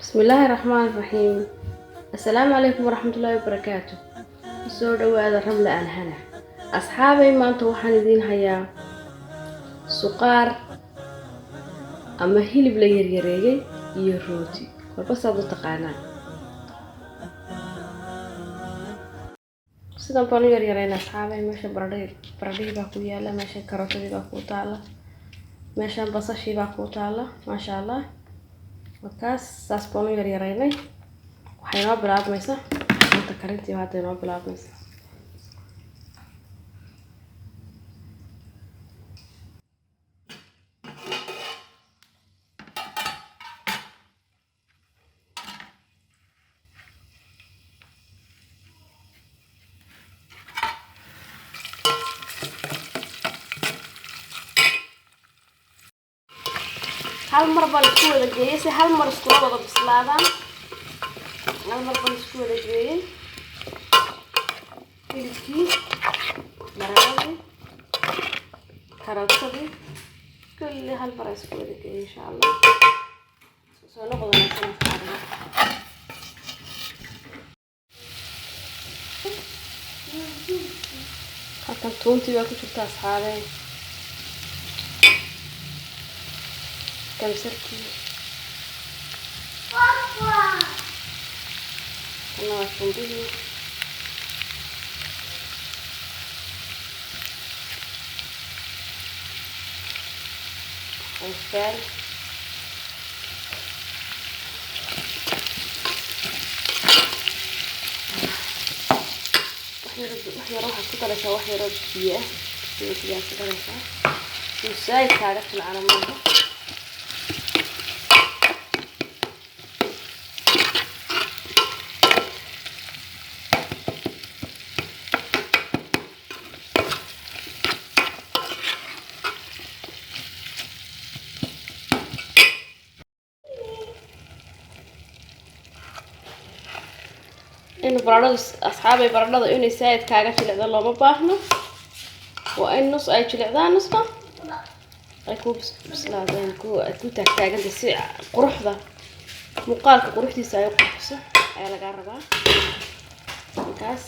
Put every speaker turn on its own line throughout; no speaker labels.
Bismillaahi Raxmaani Raxiim. Assalaamu calaykum waraxmatullaahi wabarakaatu. Soo dhawaada Ramla Alhana. Asxaabay, maanta waxaan idiin hayaa suqaar ama hilib la yaryareeyay iyo rooti, kolba saad u taqaanaan. Sidan baan u yaryareyna, asxaabay. Meesha baradhihii baa ku yaala, meesha karootadii baa ku taala, meeshan basashii baa ku taala. Maasha Allah, markaas saas baan u yaryareynay. Waxay inoo bilaabmaysa maanta karintii, hadda inoo bilaabmaysa. Hal mar baan isku wada geeyey si hal mar iskula wada bislaadaan. Hal mar baan isku wada geeyey hilibkii, baradhadii, karootadii, kulli hal mar isku wada geeyey. Insha Allah, soo noqod wanaagsan, asxaabiga. Halkan tuuntii baa ku jirta, asxaabey, kamsarkii, kana waa tuumbihii, basbaal, wax yaro. Waxaad ku daraysaa wax yaro biyo ah, biyo biyaad ku daraysaa suu saaid kaaga jilcana maaha. In baradhadu, asxaabay, baradhada inay saaid kaaga jilicdo looma baahno. Waa in nus ay jilicdaan, nusna ay ku bislaadeen, ku ay ku taagtaaganta, si quruxda muuqaalka quruxdiisa ay u qurxiso ayaa lagaa rabaa markaas.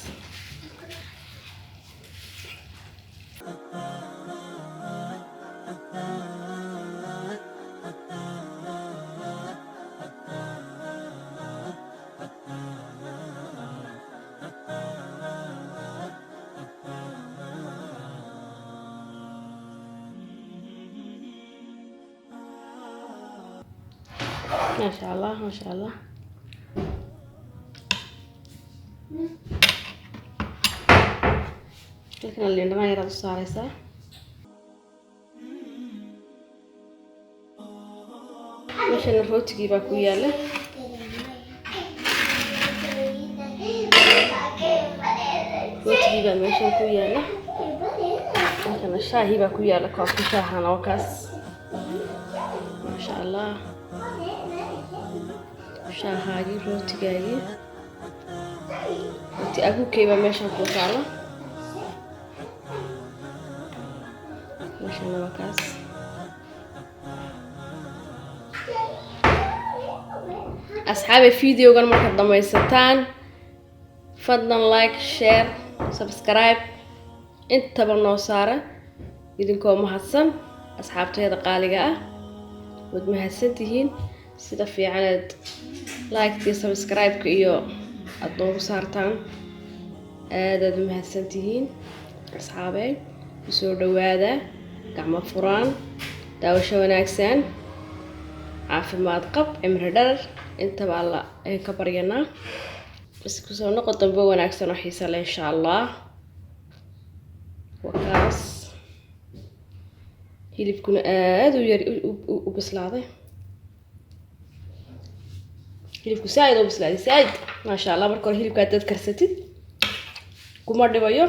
Maasha Allah, maasha Allah. Halkana liin dhanaan yaraad u saareysaa. Meeshana rootigii baa ku yaala. Rootigii baa meeshan ku yaala. Halkana shaahii baa ku yaala, koobka shaahana waa kaas. Maasha Allah, shaahaagii, rootigaagii, rooti agukey baa meeshan ku taala. Meeshana waa kaas. Asxaabe, videogan markaad dhamaysataan, fadlan like, share, subscribe intaba noo saara, idinkoo mahadsan. Asxaabtayda qaaliga ah, waad mahadsan tihiin sida fiicaneed like-tii, subscribe-ka iyo aada noogu saartaan. Aadaad u mahadsan tihiin, asxaabey. Kusoo dhawaada gacmo furaan, daawasho wanaagsan, caafimaad qab, cimri dharar intaba Alla ayaan ka baryanaa. Isku soo noqo dambe wanaagsan oo xiisa leh, insha Allah. Waa kaas, hilibkuna aada u yar u bislaaday. Hilibku saaid u bislaaday, saaid, maasha Allah. Marka hore hilibka haddaad karsatid kuma dhibayo.